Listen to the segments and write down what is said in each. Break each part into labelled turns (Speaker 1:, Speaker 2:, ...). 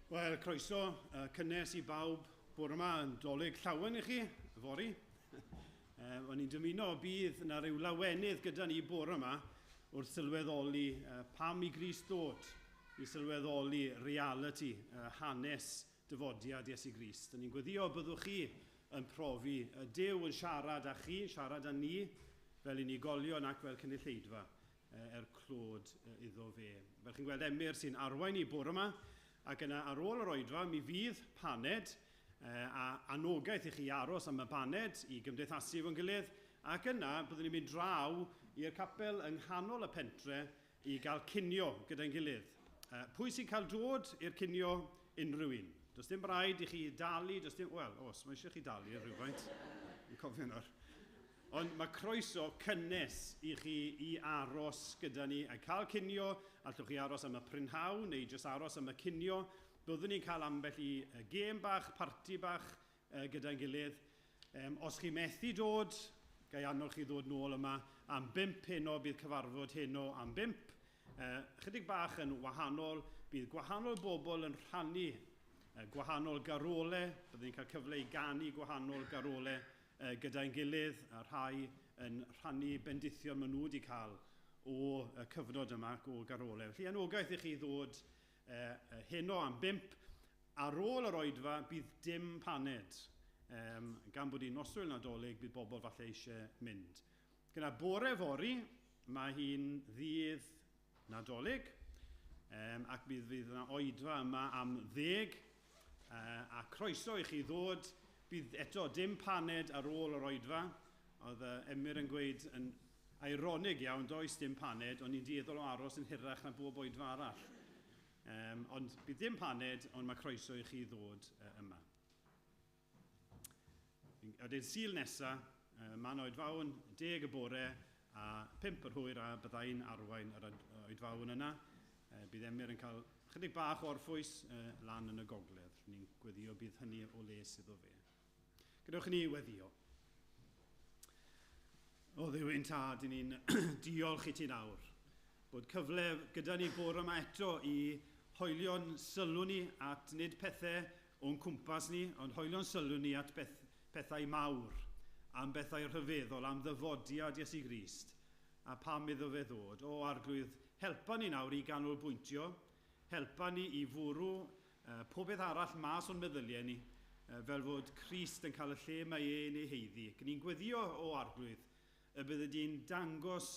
Speaker 1: Wel, croeso cynnes i bawb bore yma yn Dolig llawen i chi, yfory. O'n i'n dymuno bydd yna rhyw lawenydd gyda ni bore yma wrth sylweddoli pam i Grist ddod, i sylweddoli realiti, hanes dyfodiad Iesu Grist. O'n i'n gweddio byddwch chi yn profi Duw yn siarad â chi, yn siarad â ni fel unigolion ac fel cynulleidfa er clod iddo fe. Fel chi'n gweld, Emyr sy'n arwain i bore yma, ac yna ar ôl yr oedfa mi fydd paned a anogaeth i chi aros am y paned i gymdeithasu efo'n gilydd, ac yna byddwn ni'n mynd draw i'r capel yng nghanol y pentre i gael cinio gyda'n gilydd. Pwy sy'n cael dod i'r cinio? Unrhyw un. Does dim rhaid i chi dalu, does dim... Wel, os, mae eisiau chi dalu rhywfaint. Fi'n cofio nawr. Ond mae croeso cynnes i chi i aros gyda ni a cael cinio. Allwch chi aros am y prynhawn neu jyst aros am y cinio. Byddwn ni'n cael ambell i gêm bach, parti bach gyda'n gilydd. Os chi methu dod, ga i annog chi ddod nôl yma am 5 heno, bydd cyfarfod heno am 5. Chydig bach yn wahanol, bydd gwahanol bobl yn rhannu gwahanol garolau. Byddwn ni'n cael cyfle i ganu gwahanol garolau gyda'n gilydd, a rhai yn rhannu bendithion maen nhw wedi cael o cyfnod yma ac o garolau. Felly anogaeth i chi ddod heno am 5. Ar ôl yr oedfa bydd dim paned. Gan bod hi'n noswyl Nadolig, bydd bobl falle eisiau mynd. Gyda bore fory, mae hi'n ddydd Nadolig, ac bydd yna oedfa yma am 10, a croeso i chi ddod. Bydd eto dim paned ar ôl yr oedfa. Oedd Emyr yn gweud yn ironig iawn, does dim paned, ond ni'n dueddol o aros yn hirach na bob oedfa arall. Ond bydd dim paned, ond mae croeso i chi ddod yma. Wedyn Sul nesa, man oedfaon, 10 y bore a 5 yr hwyr, a byddai'n arwain yr oedfaon yna. Bydd Emyr yn cael chydig bach o orffwys lan yn y gogledd. Ni'n gweddio bydd hynny o les iddo fe. Gadewch i ni weddio. O Dduw ein tad, i ni'n diolch i ti nawr bod cyfle gyda ni bore yma eto i hoelio'n sylw ni at nid pethau o'n cwmpas ni, ond hoelio'n sylw ni at pethau mawr, am bethau rhyfeddol, am ddyfodiad Iesu Grist, a pam iddo fe ddod. O Arglwydd, helpa ni nawr i ganolbwyntio, helpa ni i fwrw pob beth arall mas o'n meddyliau ni, fel fod Crist yn cael y lle mae e'n ei heiddi. Ac ni'n gweddio o Arglwydd y bydde di'n dangos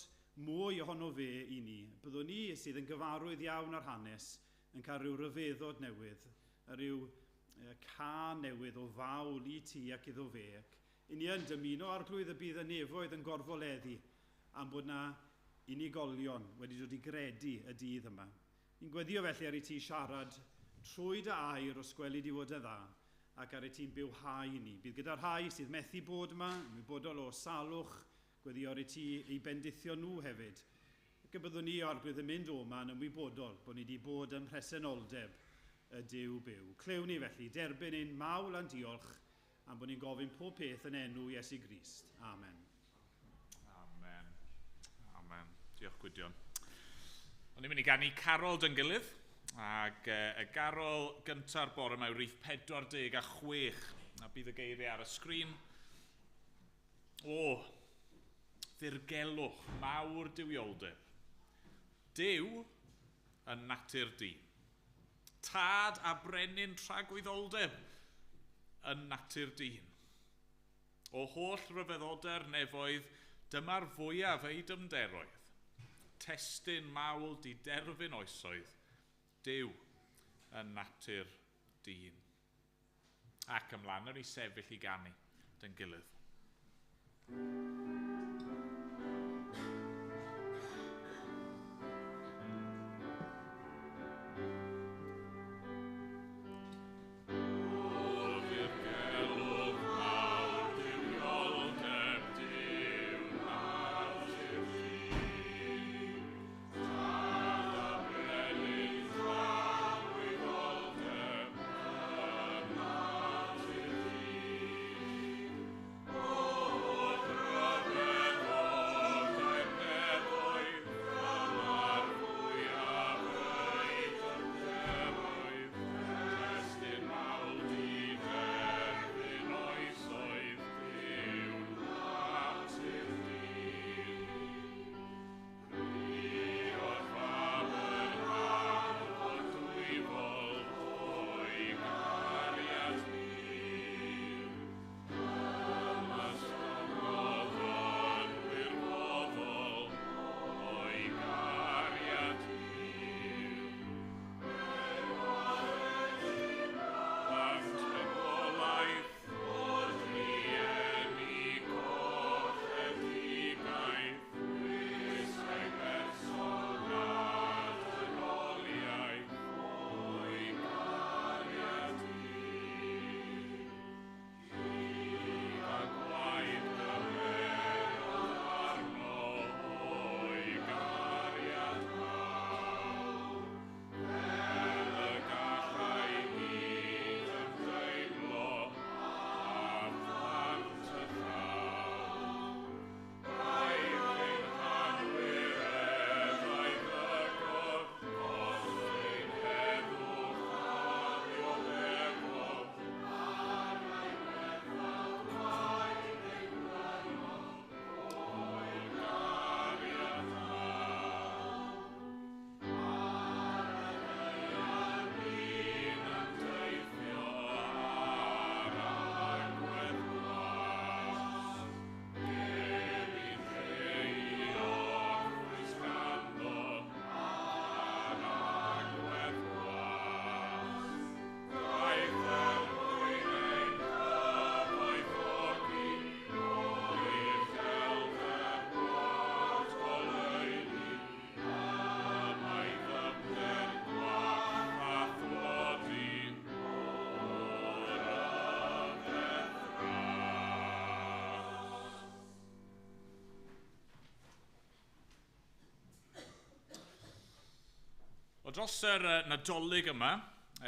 Speaker 1: mwy ohono fe i ni. Byddwn ni sydd yn gyfarwydd iawn ar hanes yn cael rhyw ryfeddod newydd, a rhyw cân newydd o fawl i ti ac iddo fe. Ac i ni yn dymuno Arglwydd y bydd y nefoedd yn gorfoleddu am bod na unigolion wedi dod i gredu y dydd yma. Ni'n gweddio felly ar i ti siarad trwy dy air os gweli di fod yn dda, ac ar i ti'n bywhau ni. Bydd gyda rhai sydd methu bod yma, ymwybodol o salwch, gweddio ar i ti ei bendithio nhw hefyd. Ac y byddwn ni Arglwydd yn mynd o yma yn ymwybodol bod ni wedi bod ym mhresenoldeb y Duw byw. Clywn ni felly, derbyn ein mawl a'n diolch am bod ni'n gofyn pob peth yn enw Iesu Grist. Amen.
Speaker 2: Amen. Amen. Diolch Gwydion. O'n i'n mynd i ganu carol dy'n gilydd, ac y garol gynta'r bore yma yw rhif 46, a bydd y geiriau ar y sgrin. O, ddirgelwch mawr duwioldeb. Duw yn natur dyn. Tad a brenin tragwyddoldeb yn natur dyn. O holl ryfeddoder nefoedd, dyma'r fwyaf ei dymderoedd. Testun mawl diderfyn oesoedd, Duw yn natur dyn. Ac ymlaen ar ei sefyll i ganu dy'n gilydd.
Speaker 3: Oh,
Speaker 2: Wel, dros yr Nadolig yma,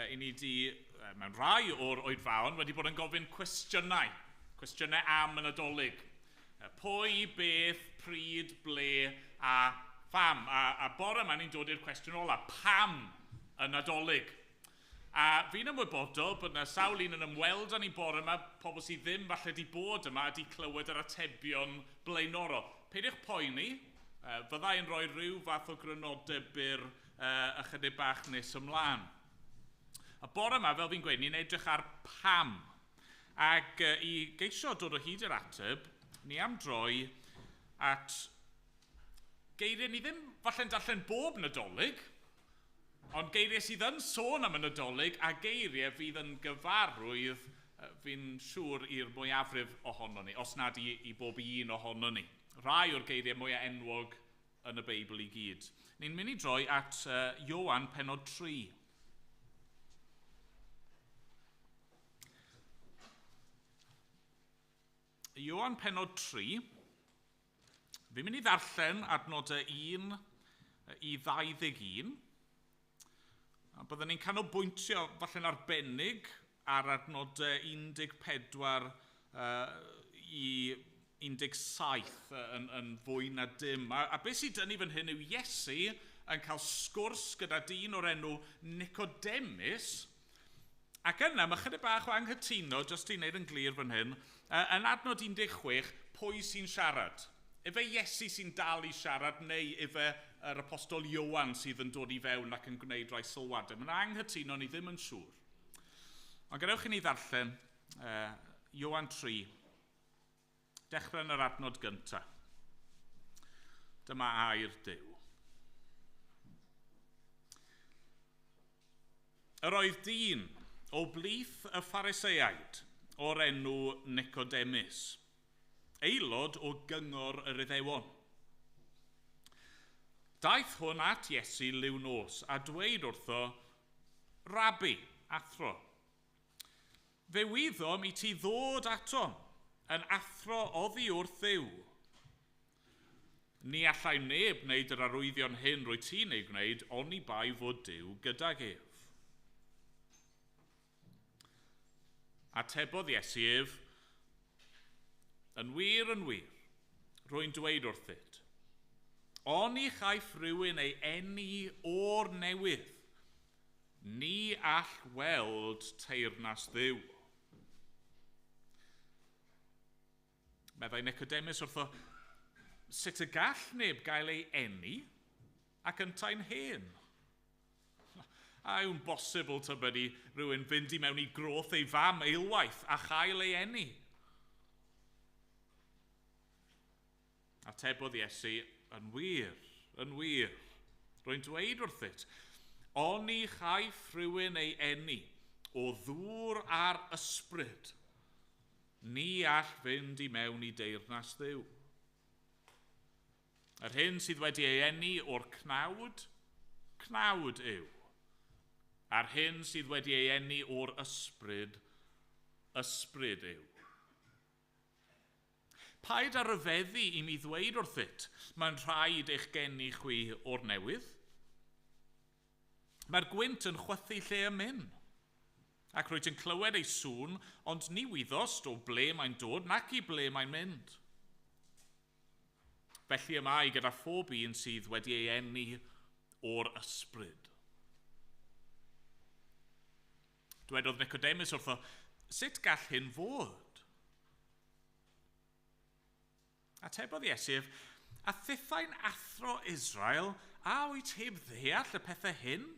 Speaker 2: i ni di, mewn rhai o'r oedfaon, wedi bod yn gofyn cwestiynau. Cwestiynau am y Nadolig. Pwy, beth, pryd, ble a pham. A bore yma ni'n dod i'r cwestiwn ola. Pam y Nadolig? A fi'n ymwybodol bod yna sawl un yn ymweld â ni bore yma, pobl sydd ddim falle wedi bod yma a wedi clywed yr atebion blaenorol. Peidiwch poeni, fydda i'n rhoi rhyw fath o grynodeb byr ychydig bach nes ymlaen. A bore yma, fel fi'n gweud, ni'n edrych ar pam. Ac i geisio dod o hyd i'r ateb, ni am droi at geiriau ni ddim falle'n darllen bob Nadolig, ond geiriau sydd yn sôn am y Nadolig a geiriau fydd yn gyfarwydd, fi'n siŵr, i'r mwyafrif ohono ni, os nad i bob un ohono ni. Rhai o'r geiriau mwyaf enwog yn y Beibl i gyd. Ni'n mynd i droi at Ioan penod 3. Ioan penod 3. Fi'n mynd i ddarllen adnodau 1 i 21. A byddwn ni'n canolbwyntio falle'n arbennig ar adnodau 14 i 17 yn fwy na dim. A beth sydd dynnu fan hyn yw Iesu yn cael sgwrs gyda dyn o'r enw Nicodemus. Ac yna, mae chydig bach o anghytuno, jyst i wneud yn glir fan hyn, yn adnod 16, pwy sy'n siarad? Efe Iesu sy'n dal i siarad neu efe yr apostol Ioan sydd yn dod i fewn ac yn gwneud rhai sylwadau? Mae'n anghytuno, ni ddim yn siŵr. Ond gadewch i ni ddarllen Ioan 3, dechrau yn yr adnod gyntaf. Dyma air Duw. Yr oedd dyn o blith y Phariseaid o'r enw Nicodemus, aelod o gyngor yr Iddewon. Daeth hwn at Iesu liw nos a dweud wrtho, Rabbi, athro, fe wyddom i ti ddod atom yn athro oddi wrth Dduw. Ni allai neb wneud yr arwyddion hyn rwy ti'n ei gwneud, oni bai fod Duw gydag ef. Atebodd Iesu ef, yn wir, yn wir, rwy'n dweud wrthyt, oni chaiff rhywun ei eni o'r newydd, ni all weld teyrnas Dduw. Meddai Nicodemus wrtho, sut y gall neb gael ei eni ac yntau'n hen? A yw'n bosibl tybed i rhywun fynd i mewn i groth ei fam eilwaith a chael ei eni? Atebodd Iesu, yn wir, rwy'n dweud wrthyt, oni chaiff rhywun ei eni o ddŵr a'r ysbryd, ni all fynd i mewn i deyrnas Dduw. Yr hyn sydd wedi ei eni o'r cnawd, cnawd yw. A'r hyn sydd wedi ei eni o'r ysbryd, ysbryd yw. Paid â rhyfeddu i mi ddweud wrthyt, mae'n rhaid eich geni chwi o'r newydd. Mae'r gwynt yn chwythu lle y myn, ac rwyt yn clywed ei sŵn, ond ni wyddost o ble mae'n dod nac i ble mae'n mynd. Felly y mae gyda phob un sydd wedi ei eni o'r ysbryd. Dwedodd Nicodemus wrtho, sut gall hyn fod? Atebodd Iesu, a thithau'n athro Israel, a wyt heb ddeall y pethau hyn?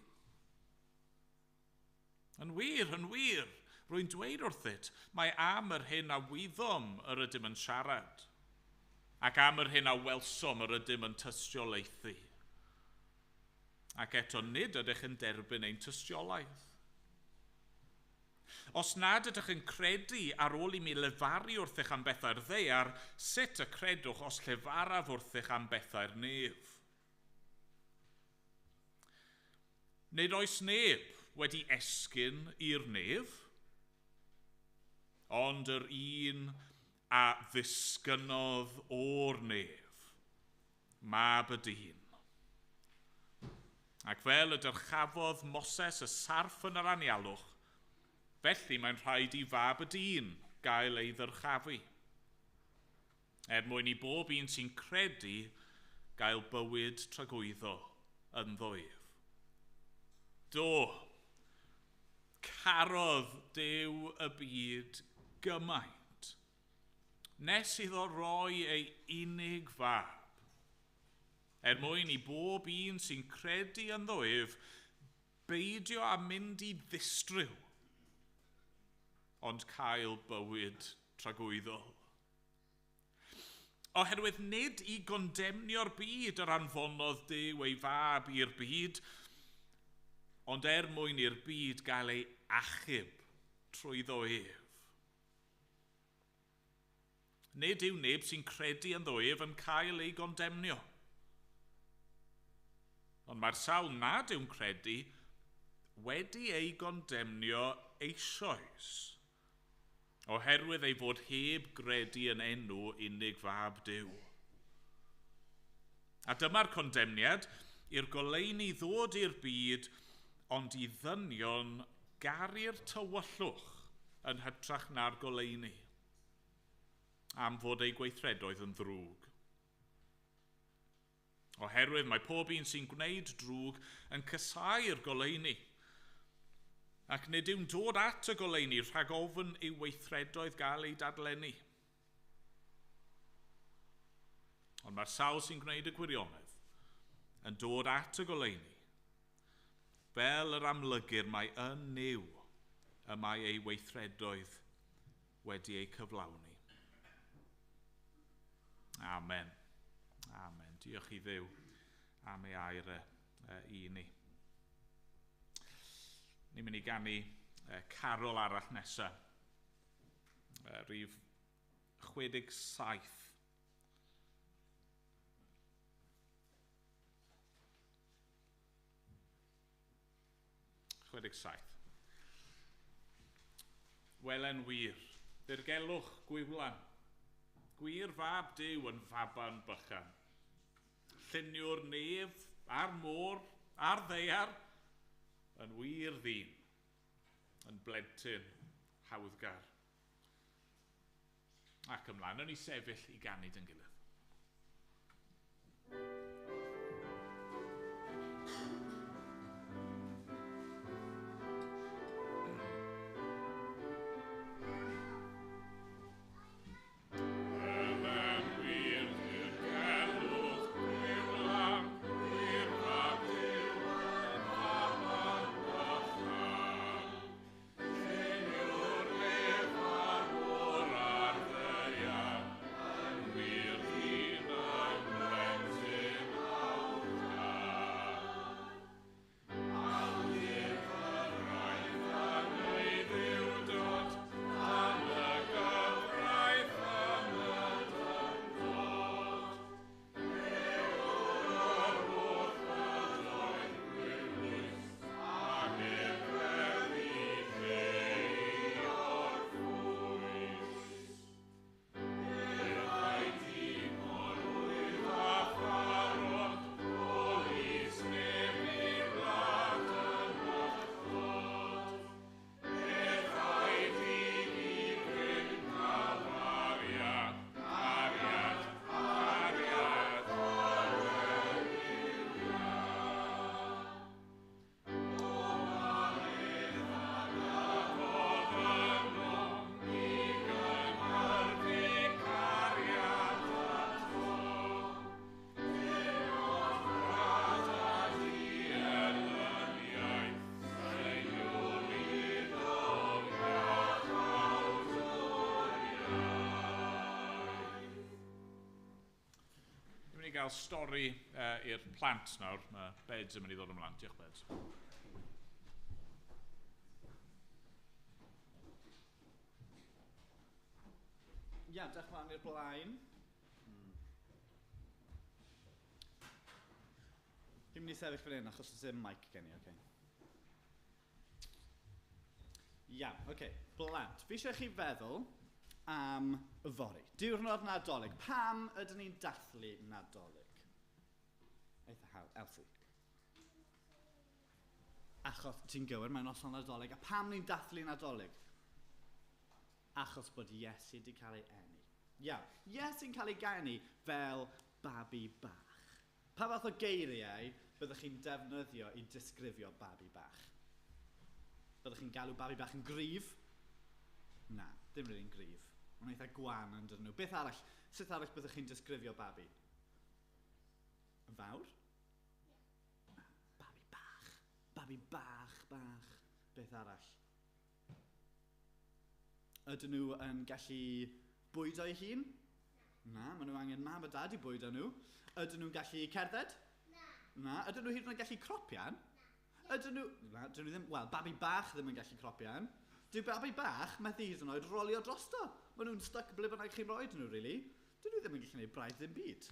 Speaker 2: Yn wir, rwy'n dweud wrthyt, mae am yr hyn a wyddom yr ydym yn siarad, ac am yr hyn a welsom yr ydym yn tystiolaethu. Ac eto nid ydych yn derbyn ein tystiolaeth. Os nad ydych yn credu ar ôl i mi lefaru wrthych am bethau'r ddaear, sut y credwch os llefaraf wrthych am bethau'r nef? Nid oes neb wedi esgyn i'r nef, ond yr un a ddisgynnodd o'r nef, mab y dyn. Ac fel y dyrchafodd Moses y sarff yn yr anialwch, felly mae'n rhaid i fab y dyn gael ei ddyrchafu. Er mwyn i bob un sy'n credu gael bywyd tragwyddol ynddo ef. Do, carodd Duw y byd gymaint, nes iddo roi ei unig fab, er mwyn i bob un sy'n credu ynddo ef beidio â mynd i ddistryw, ond cael bywyd tragwyddol. Oherwydd nid i gondemnio'r byd yr anfonodd Duw ei fab i'r byd, ond er mwyn i'r byd gael ei achub trwyddo ef. Nid yw neb sy'n credu ynddo ef yn cael ei gondemnio. Ond mae'r sawl nad yw'n credu wedi ei gondemnio eisoes, oherwydd ei fod heb gredu yn enw unig fab Duw. A dyma'r condemniad, i'r goleuni ddod i'r byd, ond i ddynion garu'r tywyllwch yn hytrach na'r goleuni, am fod eu gweithredoedd yn ddrwg. Oherwydd mae pob un sy'n gwneud drwg yn casáu'r goleuni, ac nid yw'n dod at y goleuni rhag ofn i'w weithredoedd gael eu dadlennu. Ond mae'r sawl sy'n gwneud y gwirionedd yn dod at y goleuni, fel yr amlygir mae yn Nuw y mae ei weithredoedd wedi eu cyflawni. Amen. Amen. Diolch i Dduw am ei air i ni. Ni'n mynd i ganu carol arall nesaf. Rhif 67. Wele'n wir, ddirgelwch gwiwlan, gwir fab Duw yn faban bychan. Lluniwr nef, a'r môr, a'r ddaear, yn wir ddyn, yn blentyn hawddgar. Ac ymlaen, yn ei sefyll i ganu dy'n gilydd. Gael stori i'r plant nawr. Mae Beds yn mynd i ddod ymlaen. Diolch, Beds.
Speaker 3: Ia, dewch mlaen i'r blaen. Fi'n mynd i sefyll fan hyn achos does dim mic gen i, oce. Iawn, oce. Blant. Fi eisiau chi feddwl am yfory. Diwrnod Nadolig. Pam ydyn ni'n dathlu Nadolig? Eitha hawdd. Elsie. Achos ti'n gywir, mae'n noson Nadolig. A pam ni'n dathlu Nadolig? Achos bod Iesu wedi cael ei eni. Iawn, Iesu'n cael ei geni fel babi bach. Pa fath o geiriau byddwch chi'n defnyddio i disgrifio babi bach? Byddwch chi'n galw babi bach yn gryf? Na, ddim rili'n gryf. Mae'n eitha gwan yn dydyn nhw. Beth arall? Sut arall byddwch chi'n disgrifio babi? Yn fawr? Na, babi bach. Babi bach, bach. Beth arall? Ydyn nhw yn gallu bwydo eu hun? Na, maen nhw angen mam a dad i bwydo nhw. Ydyn nhw'n gallu cerdded?
Speaker 4: Na.
Speaker 3: Na. Ydyn nhw hyd yn oed yn gallu cropian?
Speaker 4: Na.
Speaker 3: Ydyn nhw... Na, dyn nhw ddim... Wel, babi bach ddim yn gallu cropian. Dyw babi bach methu hyd yn oed rolio drosto. Maen nhw'n stuck ble bynnag chi'n rhoi nhw, really. Dyn nhw ddim yn gallu gwneud braidd ddim byd.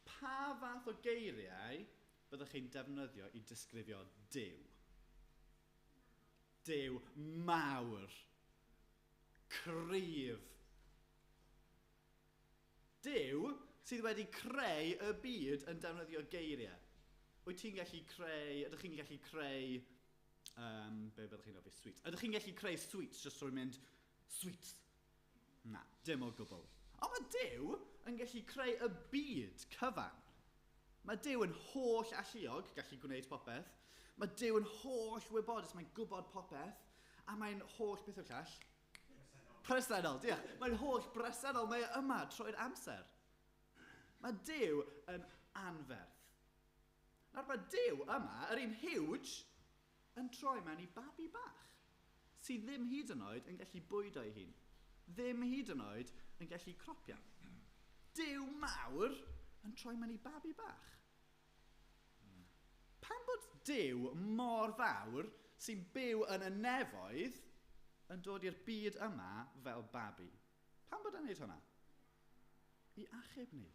Speaker 3: Pa fath o geiriau byddwch chi'n defnyddio i disgrifio Duw? Duw mawr. Cryf. Duw sydd wedi creu y byd yn defnyddio geiriau. Wyt ti'n gallu creu, ydych chi'n gallu creu, be byddwch chi'n hoffi, sweets. Ydych chi'n gallu creu sweets just trwy mynd, sweets? Na, dim o gwbl. Ond mae Duw yn gallu creu y byd cyfan. Mae Duw yn holl alluog, gallu gwneud popeth. Mae Duw yn holl wybodus, mae'n gwybod popeth. A mae'n holl, beth yw'r llall? Presennol, diolch. Mae'n holl bresennol, mae e yma trwy'r amser. Mae Duw yn anferth. Nawr mae Duw yma, yr un huge, yn troi mewn i babi bach, sydd ddim hyd yn oed yn gallu bwydo ei hun. Ddim hyd yn oed yn gallu cropian. Duw mawr yn troi mewn i babi bach. Pam bod Duw mor fawr sy'n byw yn y nefoedd yn dod i'r byd yma fel babi? Pam bod e'n neud hwnna? I achub ni.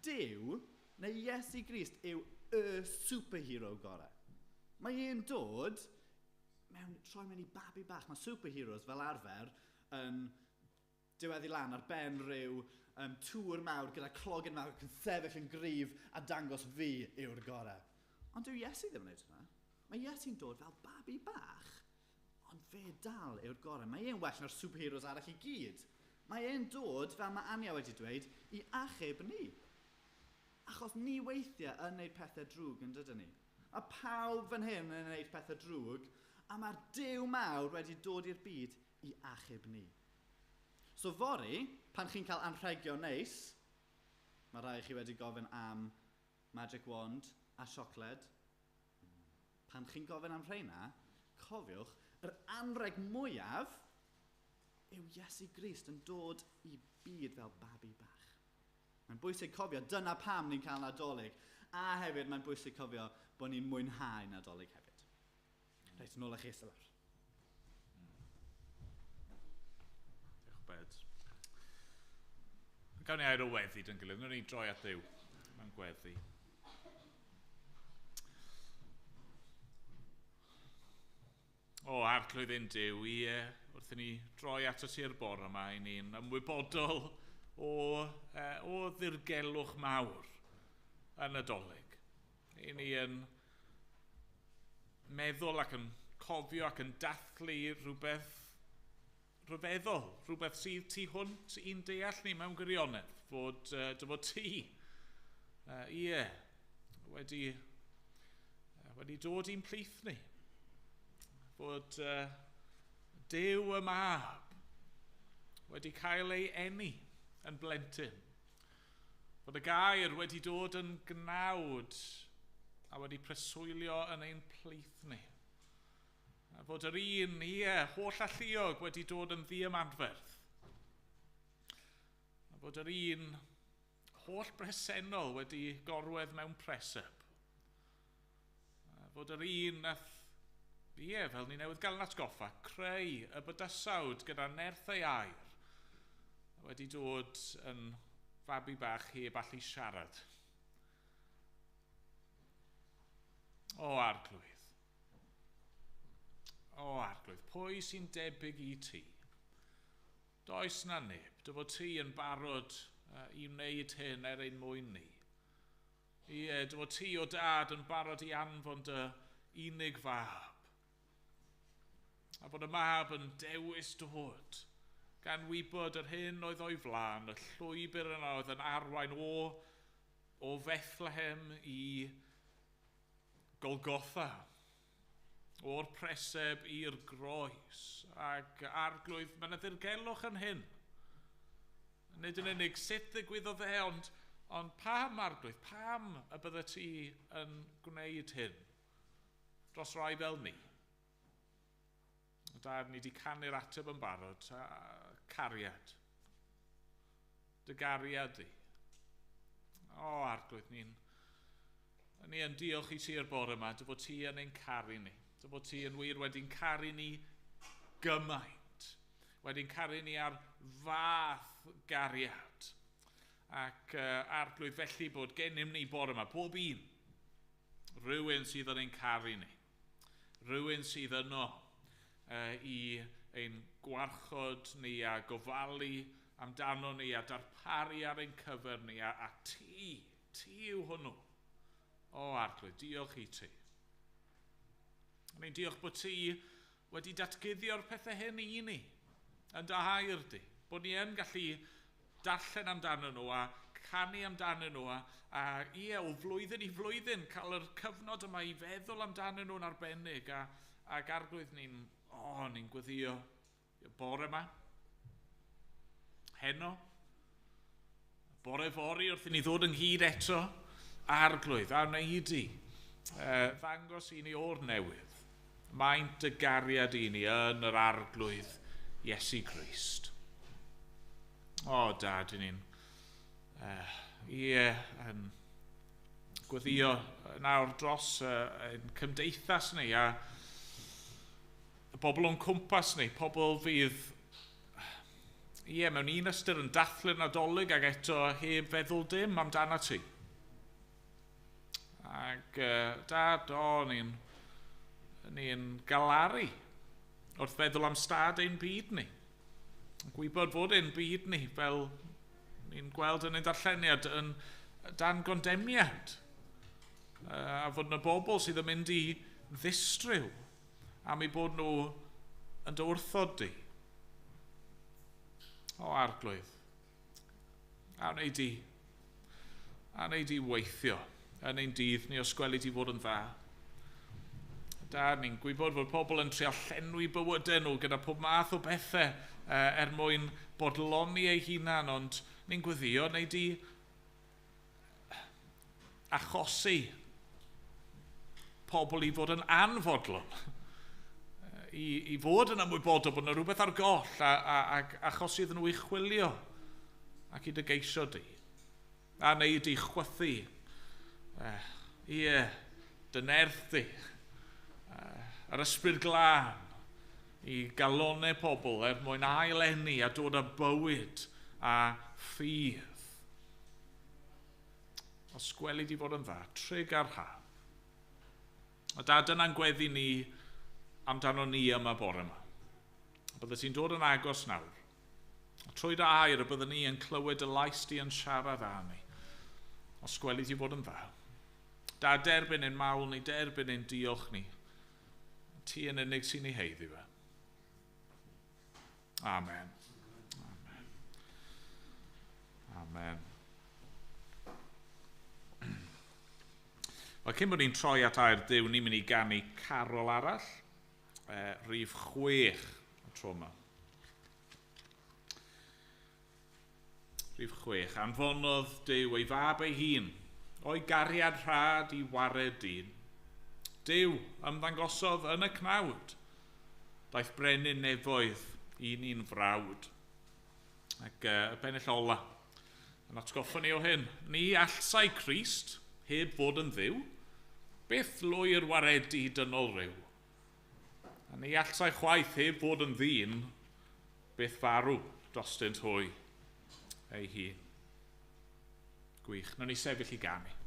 Speaker 3: Duw, neu Iesu Grist, yw y superhero gorau. Mae e'n dod mewn, troi mewn i babi bach. Mae superheroes fel arfer yn diweddu lan ar ben rhyw tŵr mawr gyda clogyn mawr ac yn sefyll yn gryf a dangos fi yw'r gorau. Ond dyw Iesu ddim yn neud hwnna. Mae Iesu'n dod fel babi bach, ond fe dal yw'r gorau. Mae e'n well na'r superheroes arall i gyd. Mae e'n dod, fel mae Anya wedi dweud, i achub ni. Achos ni weithiau yn neud pethau drwg yn dydyn ni. Mae pawb fan hyn yn neud pethau drwg, a mae'r Duw mawr wedi dod i'r byd i achub ni. So fory, pan chi'n cael anrhegion neis, mae rai chi wedi gofyn am magic wand a siocled. Pan chi'n gofyn am rheina, cofiwch, yr anrheg mwyaf yw Iesu Grist yn dod i byd fel babi bach. Mae'n bwysig cofio, dyna pam ni'n cael Nadolig. A hefyd mae'n bwysig cofio bod ni'n mwynhau Nadolig hefyd. Reit, nôl â chi eistedd lawr.
Speaker 2: Diolch, Bed. Gawn ni air o weddi dyn gilydd. Nw'n ni droi at Dduw mewn gweddi. O, Arglwydd ein Duw, i wrth i ni droi ato ti'r bore yma, i ni'n ymwybodol o ddirgelwch mawr yn Nadolig. I ni yn meddwl ac yn cofio ac yn dathlu rhywbeth rhyfeddol, rhywbeth sydd tu hwnt i'n deall ni mewn gwirionedd, fod dy fod ti, ie, wedi dod i'n plith ni. Fod Duw y Mab wedi cael ei eni yn blentyn. Fod y gair wedi dod yn gnawd a wedi preswylio yn ein plith ni. A fod yr un, ie, holl alluog wedi dod yn ddiymadferth. A fod yr un holl bresennol wedi gorwedd mewn preseb. A fod yr un nath, ie, fel ni newydd gael yn atgoffa, creu y bydysawd gyda nerth ei air, wedi dod yn fabi bach heb allu siarad. O Arglwydd, o Arglwydd, pwy sy'n debyg i ti? Does na neb, dy fod ti yn barod i wneud hyn er ein mwyn ni. Ie, dy fod ti o dad yn barod i anfon dy unig fab. A bod y mab yn dewis dod, gan wybod yr hyn oedd o'i flaen, y llwybr yna oedd yn arwain o Fethlehem i Golgotha, o'r preseb i'r groes, ac Arglwydd, mae yna ddirgelwch yn hyn. Nid yn unig sut ddigwyddodd e, ond pam, Arglwydd, pam y bydde ti yn gwneud hyn dros rai fel ni? Dad, ni wedi canu'r ateb yn barod, cariad. Dy gariad di. O, Arglwydd, ni yn diolch i ti'r bore yma, dy fod ti yn ein caru ni. Dy fod ti yn wir wedi'n caru ni gymaint. Wedi'n caru ni ar fath gariad. Ac Arglwydd, felly bod gennym ni bore yma, pob un, rhywun sydd yn ein caru ni. Rhywun sydd yno i ein gwarchod ni a gofalu amdano ni a darparu ar ein cyfer ni a ti yw hwnnw. O Arglwydd, diolch i ti. Ni'n diolch bod ti wedi datguddio'r pethau hyn i ni, yn dy air di, bod ni yn gallu darllen amdano nhw a canu amdano nhw a ie, o flwyddyn i flwyddyn cael yr cyfnod yma i feddwl amdano nhw'n arbennig ac Arglwydd ni'n gweddio bore yma, heno, bore fory wrth i ni ddod ynghyd eto, Arglwydd, a wnei di ddangos i ni o'r newydd, maint y gariad i ni yn yr Arglwydd Iesu Grist. O, Dad, ni'n yn gweddio nawr dros ein cymdeithas ni a y bobl o'n cwmpas ni, pobl fydd, mewn un ystyr yn dathlu'r Nadolig ac eto heb feddwl dim amdano ti. Ac Dad, ni'n galaru wrth feddwl am stad ein byd ni. Gwybod fod ein byd ni, fel ni'n gweld yn ein darlleniad, yn dan gondemiad. A fod yna bobl sydd yn mynd i ddistryw am eu bod nhw yn dy wrthod di. O Arglwydd, a wnei di weithio yn ein dydd ni os gweli di fod yn dda. Dad, ni'n gwybod fod pobl yn trio llenwi bywydau nhw gyda pob math o bethau er mwyn bodloni eu hunan, ond ni'n gweddio wnei di achosi pobl i fod yn anfodlon, i fod yn ymwybodol bod yna rhywbeth ar goll ac achosi iddyn nhw i chwilio ac i dy geisio di. A neu di chwythu, dy nerth di, yr ysbryd glân i galonau pobl er mwyn aileni a dod â bywyd a ffydd. Os gweli di fod yn dda, trig ar haf. A da, dyna'n gweddi ni amdano ni yma bore yma. Bydde ti'n dod yn agos nawr. A trwy dy air y byddwn ni yn clywed y lais di yn siarad â ni. Os gweli di fod yn dda. Da, derbyn ein mawl ni, derbyn ein diolch ni. Ti yn unig sy'n ei heiddi fe. Amen. Amen. Amen. Wel, cyn bod ni'n troi at air Duw, ni'n mynd i ganu carol arall, rhif 6 y tro yma. Rhif 6. Anfonodd Duw ei fab ei hun, o'i gariad rhad i wared dyn. Duw ymddangosodd yn y cnawd, daeth brenin nefoedd i ni'n frawd. Ac y pennill ola, yn atgoffa ni o hyn, ni allsai Crist heb fod yn Dduw, beth lwyr waredu dynol ryw. A ni allsai chwaith heb fod yn ddyn, beth farw drostynt hwy ei hun. Gwych, nawn ni sefyll i ganu.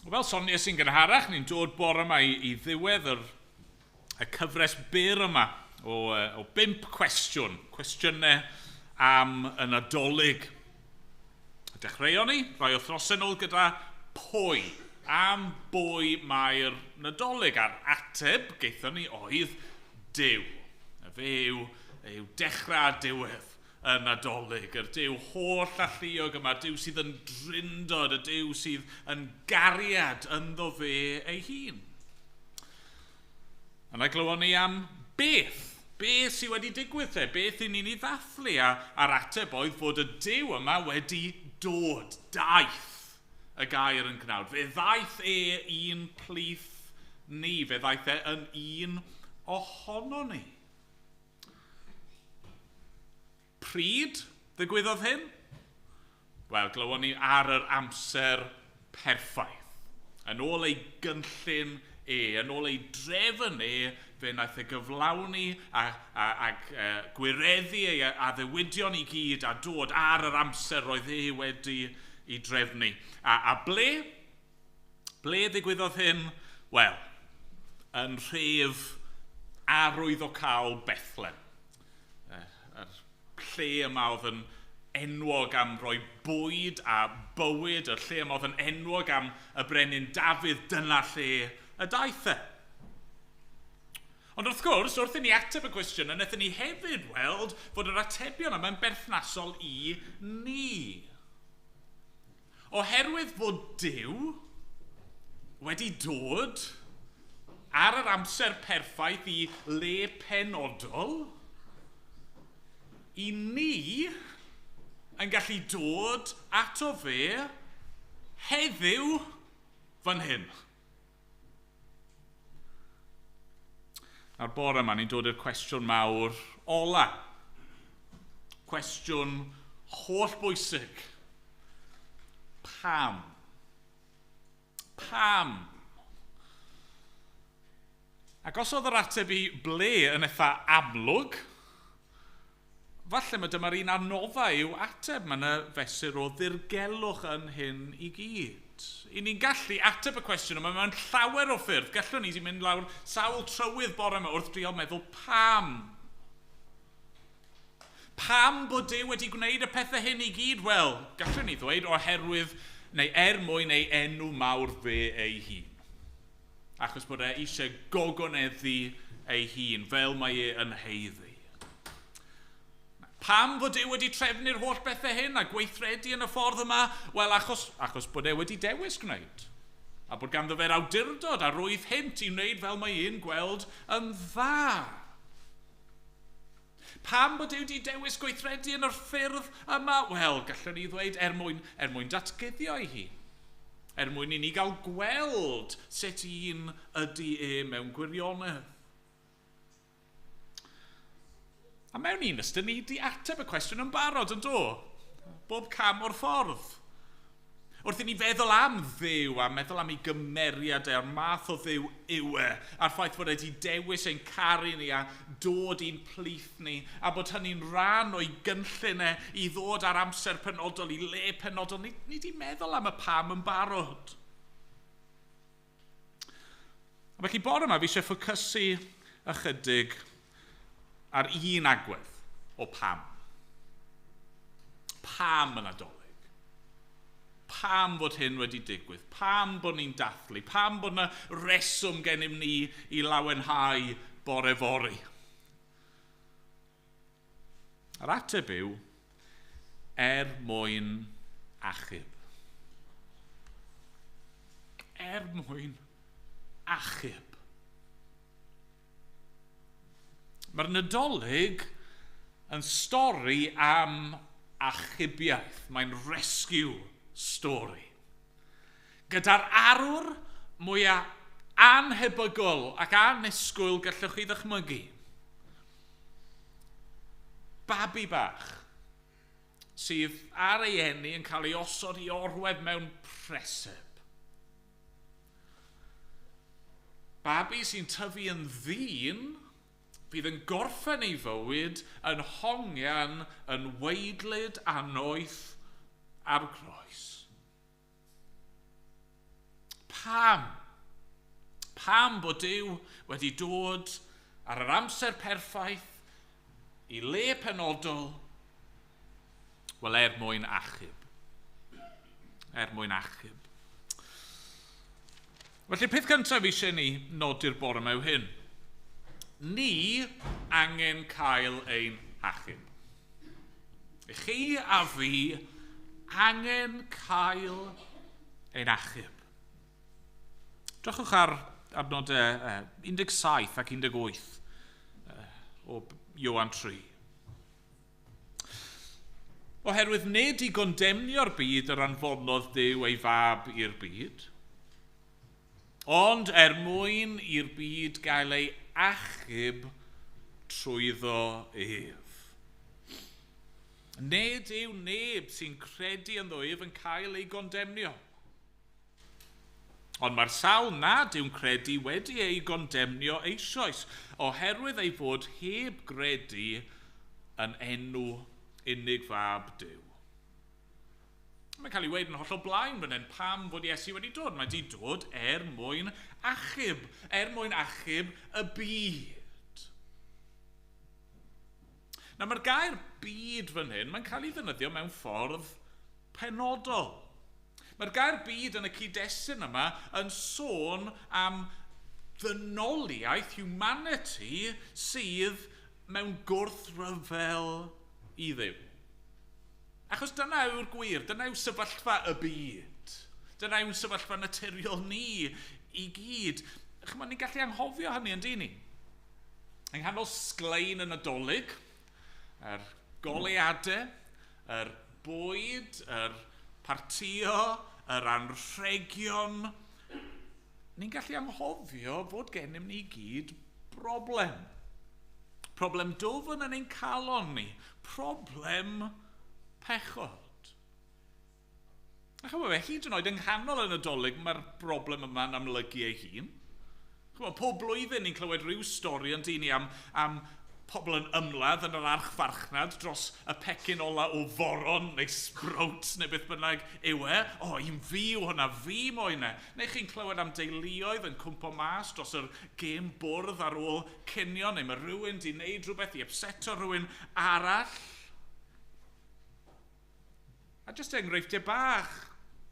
Speaker 2: Wel, fel soniais i'n gynharach, ni'n dod bore yma i ddiwedd y cyfres byr yma o 5 cwestiwn, cwestiynau am y Nadolig. Dechreuon ni rai wythnosau nôl gyda pwy, am bwy mae'r Nadolig, a'r ateb gaethon ni oedd Duw. A fe yw dechrau a diwedd y Nadolig, yr Duw holl alluog yma, Duw sydd yn drindod, y Duw sydd yn gariad ynddo fe ei hun. Yna glywon ni am beth sydd wedi digwydd te, beth i ni'n ei ddathlu, a'r ateb oedd fod y Duw yma wedi dod, daeth y gair yn gnawd. Fe ddaeth e i'n plith ni, fe ddaeth e yn un ohono ni. Pryd ddigwyddodd hyn? Wel, glywon ni ar yr amser perffaith. Yn ôl ei gynllun e, yn ôl ei drefn e, fe wnaeth e gyflawni a gwireddu ei addewidion i gyd a dod ar yr amser roedd e wedi ei drefnu. A ble? Ble ddigwyddodd hyn? Wel, yn nhref arwyddocaol Bethlehem. Lle yma oedd yn enwog am roi bwyd a bywyd, y lle yma oedd yn enwog am y brenin Dafydd, dyna lle y daeth e. Ond wrth gwrs, wrth i ni ateb y cwestiwn, wnaethon ni hefyd weld fod yr atebion yma'n berthnasol i ni. Oherwydd fod Duw wedi dod ar yr amser perffaith i le penodol, i ni yn gallu dod ato fe heddiw fan hyn. A'r bore yma, ni'n dod i'r cwestiwn mawr ola. Cwestiwn holl bwysig. Pam? Pam? Ac os oedd yr ateb i ble yn eitha amlwg, falle mae dyma'r un anodda i'w ateb. Mae yna fesur o ddirgelwch yn hyn i gyd. I ni'n gallu ateb y cwestiwn yma mewn llawer o ffyrdd. Gallwn ni mynd lawr sawl trywydd bore yma wrth drio meddwl pam. Pam bod Duw wedi gwneud y pethau hyn i gyd? Wel, gallwn ni ddweud oherwydd neu er mwyn ei enw mawr fe ei hun. Achos bod e eisiau gogoneddu ei hun fel mae e yn haeddu. Pam fod Duw wedi trefnu'r holl bethau hyn a gweithredu yn y ffordd yma? Wel, achos bod e wedi dewis gwneud. A bod ganddo fe'r awdurdod a rwydd hynt i wneud fel mae e'n gweld yn dda. Pam bod Duw wedi dewis gweithredu yn yr ffyrdd yma? Wel, gallwn ni ddweud er mwyn datguddio ei hun. Er mwyn i ni gael gweld sut un ydy e mewn gwirionedd. A mewn un ystyr, ni wedi ateb y cwestiwn yn barod yn do? Bob cam o'r ffordd. Wrth i ni feddwl am Dduw a meddwl am ei gymeriad e, a'r math o Dduw yw e, a'r ffaith bod e wedi dewis ein caru ni a dod i'n plith ni, a bod hynny'n rhan o'i gynllun e i ddod ar amser penodol, i le penodol, ni wedi meddwl am y pam yn barod. A felly bore yma fi eisiau ffocysu ychydig ar un agwedd o pam. Pam y Nadolig? Pam fod hyn wedi digwydd? Pam bod ni'n dathlu? Pam bod yna reswm gennym ni i lawenhau bore fory? A'r ateb yw, er mwyn achub. Er mwyn achub. Mae'r Nadolig yn stori am achubiaeth. Mae'n rescue story. Gyda'r arwr mwyaf anhebygol ac annisgwyl gallwch chi ddychmygu. Babi bach sydd ar ei eni yn cael ei osod i orwedd mewn preseb. Babi sy'n tyfu yn ddyn fydd yn gorffen ei fywyd yn hongian yn waedlyd a noeth ar groes. Pam? Pam bod Duw wedi dod ar yr amser perffaith i le penodol? Wel, er mwyn achub. Er mwyn achub. Felly, peth cyntaf eisiau ni nodi'r bore yma yw hyn. Ni angen cael ein hachub. Chi a fi angen cael ein achub. Drychwch ar adnodau 17 ac 18 o Ioan 3. Oherwydd nid i gondemnio'r byd yr anfonodd Duw ei fab i'r byd, ond er mwyn i'r byd gael ei achub trwyddo ef. Nid yw neb sy'n credu ynddo ef yn cael ei gondemnio. Ond mae'r sawl nad yw'n credu wedi ei gondemnio eisoes, oherwydd ei fod heb gredu yn enw unig fab Duw. Mae'n cael ei weud yn hollol blaen fan hyn pam fod Iesu wedi dod. Mae wedi dod er mwyn achub y byd. Nawr mae'r gair byd fan hyn, mae'n cael ei ddefnyddio mewn ffordd penodol. Mae'r gair byd yn y cyd-destun yma yn sôn am ddynoliaeth, humanity, sydd mewn gwrthryfel i Dduw. Achos dyna yw'r gwir, dyna yw sefyllfa y byd. Dyna yw'n sefyllfa naturiol ni i gyd. Chymod, ni'n gallu anghofio hynny yn dyn ni. Yng nghanol sglein y Nadolig, yr goleuadau, yr bwyd, yr partio, yr anrhegion, ni'n gallu anghofio fod gennym ni gyd broblem. Problem dwfn yn ein calon ni. Problem pechod. A chymod fe, hyd yn oed yng nghanol y Nadolig, mae'r broblem yma'n amlygu ei hun. Chymod, pob blwyddyn ni'n clywed rhyw stori yn dyn ni am pobl yn ymladd yn yr archfarchnad dros y pecyn ola o foron neu sprouts neu beth bynnag yw e. O, un fi yw hwnna, fi moyn e. Neu chi'n clywed am deuluoedd yn cwmpo mas dros yr gêm bwrdd ar ôl cinio, neu mae rhywun di wneud rhywbeth i upseto rhywun arall. A jyst enghreifftiau bach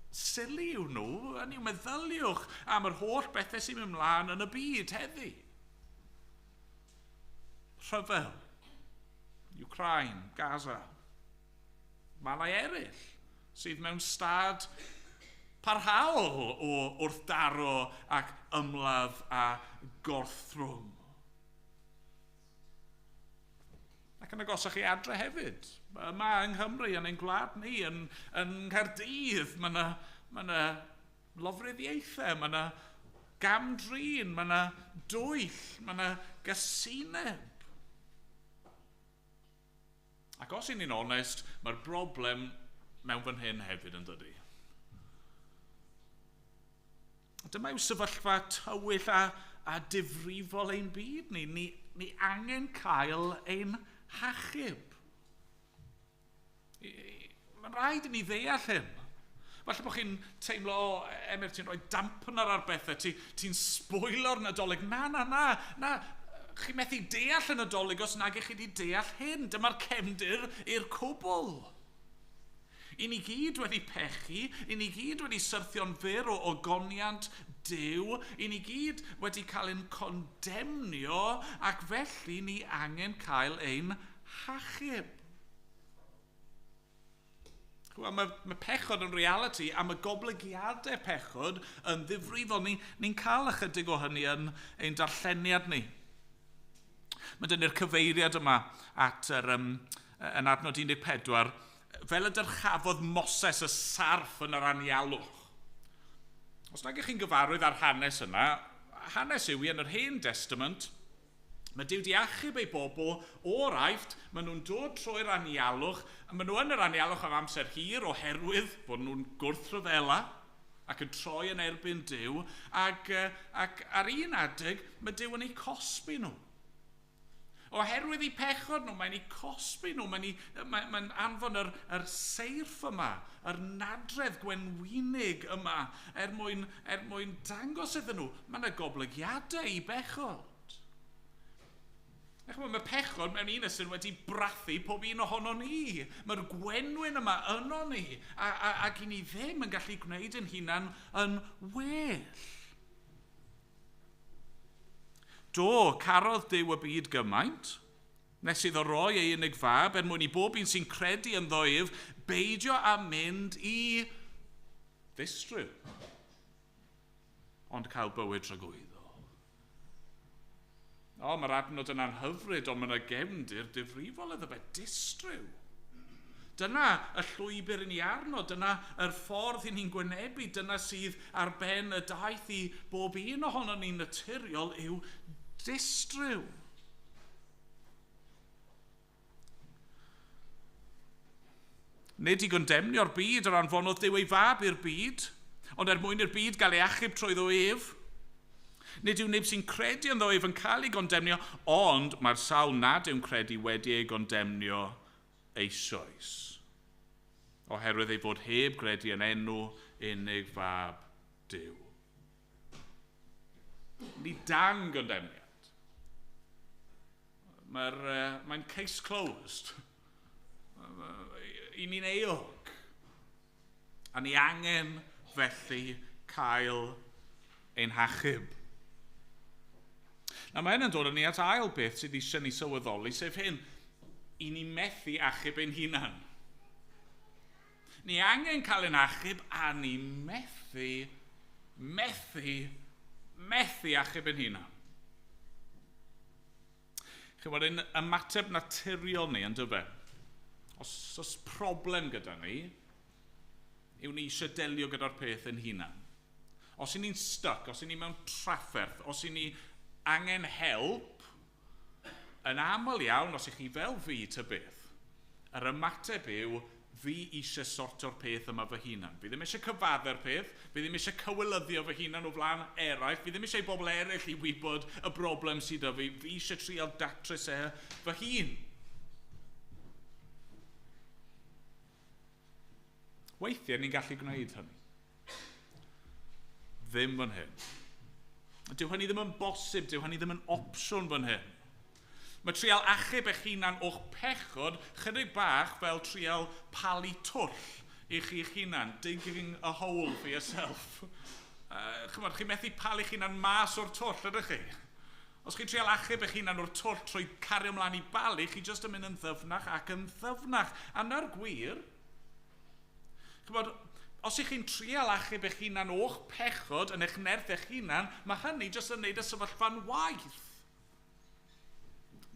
Speaker 2: silly yw nhw, yn i'w meddyliwch am yr holl bethau sy'n mynd mlaen yn y byd heddi. Rhyfel, Ukraine, Gaza, mannau eraill sydd mewn stad parhaol o wrthdaro ac ymladd a gorthrwm. Ac yn agosach i adre hefyd. Yma yng Nghymru, yn ein gwlad ni, yn Nghaerdydd, mae yna lofruddiaethau, mae yna gamdrin, mae yna dwyll, mae yna gysineb. Ac os y'n ni'n onest, mae'r broblem mewn fan hyn hefyd yn dydi. Dyma yw sefyllfa tywyll a difrifol ein byd ni. Ni angen cael ein hachub. Mae'n rhaid i ni ddeall hyn. Falle bod chi'n teimlo, o, Emyr, ti'n rhoi dampener ar bethau, ti'n sbwylo'r Nadolig. Na. Chi methu deall y Nadolig os nag ych chi wedi deall hyn. Dyma'r cefndir i'r cwbl. I ni gyd wedi pechu, i ni gyd wedi syrthio'n fyr o ogoniant Duw, i ni gyd wedi cael ein condemnio ac felly ni angen cael ein hachub. Wel, mae pechod yn reality a mae goblygiadau pechod yn ddifrifol. Ni'n cael ychydig o hynny yn ein darlleniad ni. Mae dynnu'r cyfeiriad yma at yn adnod 14, fel y dyrchafodd Moses y sarff yn yr anialwch. Os nag ych chi'n gyfarwydd â'r hanes yna, hanes yw i yn yr Hen Testament, mae Duw di achub ei bobl o'r Aifft, maen nhw'n dod trwy'r anialwch, a maen nhw yn yr anialwch am amser hir oherwydd bod nhw'n gwrthryfela ac yn troi yn erbyn Duw, ac ar un adeg mae Duw yn eu cosbi nhw. Oherwydd eu pechod nhw, mae'n eu cosbi nhw, mae'n anfon yr seirff yma, yr nadredd gwenwynig yma, er mwyn dangos iddyn nhw, mae yna goblygiadau i bechod. Chimod, mae pechod mewn un ystyr wedi brathu pob un ohono ni. Mae'r gwenwyn yma yno ni, ac i ni ddim yn gallu gwneud yn hunan yn well. Do, carodd Duw y byd gymaint, nes iddo roi ei unig fab er mwyn i bob un sy'n credu ynddo ef beidio â mynd i ddistryw, ond cael bywyd tragwyddol. O, mae'r adnod yna'n hyfryd, ond mae yna gefndir difrifol iddo fe, distryw. Dyna y llwybr i ni arno, dyna yr ffordd i ni'n gwynebu, dyna sydd ar ben y daith i bob un ohono ni'n naturiol yw distryw. Nid i gondemnio'r byd yr anfonodd Duw ei fab i'r byd, ond er mwyn i'r byd gael ei achub trwyddo ef. Nid yw neb sy'n credu ynddo ef yn cael ei gondemnio, ond mae'r sawl nad yw'n credu wedi ei gondemnio eisoes, oherwydd ei fod heb gredu yn enw unig fab Duw. Ni dan gondemniad. Mae'n case closed. I ni'n euog. A ni angen felly cael ein hachub. Na, mae hyn yn dod â ni at ail beth sydd eisiau ni sylweddoli, sef hyn: i ni methu achub ein hunan. Ni angen cael ein achub a ni methu, methu, methu achub ein hunan. Chymod, ein ymateb naturiol ni yn dyfe, os oes problem gyda ni, yw ni eisiau delio gyda'r peth yn hunan. Os y'n ni'n stuck, os y'n ni mewn trafferth, os y'n ni angen help, yn aml iawn, os ych chi fel fi ta beth, yr ymateb yw, fi eisiau sorto'r peth yma fy hunan. Fi ddim eisiau cyfadde'r peth, fi ddim eisiau cywilyddio fy hunan o flaen eraill, fi ddim eisiau i bobl eraill i wybod y broblem sydd 'da fi, fi eisiau trial datrys e fy hun. Weithiau ni'n gallu gwneud hynny. Ddim fan hyn. Dyw hynny ddim yn bosib, dyw hynny ddim yn opsiwn fan hyn. Mae trial achub eich hunan o'ch pechod chydig bach fel trial palu twll i chi'ch hunan, digging a hole for yourself. Chymod, chi'n methu palu'ch hunan mas o'r twll, ydych chi? Os chi'n trial achub eich hunan o'r twll trwy cario ymlaen i balu, chi jyst yn mynd yn ddyfnach ac yn ddyfnach. A na'r gwir, chymod, os ych chi'n trial achub eich hunan o'ch pechod yn eich nerth eich hunan, mae hynny jyst yn neud y sefyllfa'n waeth.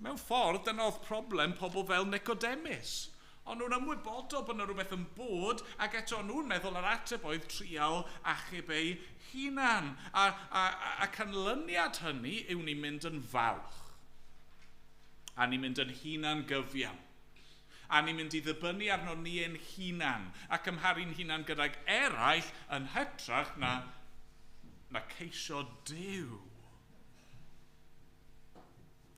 Speaker 2: Mewn ffordd, dyna oedd problem pobl fel Nicodemus. Ond nhw'n ymwybodol bod yna rhywbeth yn bod, ac eto nhw'n meddwl yr ateb oedd trial achub eu hunan. A canlyniad hynny yw ni'n mynd yn falch. A ni'n mynd yn hunan gyfiawn. A ni'n mynd i ddibynnu arno ni ein hunan a cymharu'n hunan gydag eraill yn hytrach na ceisio Duw.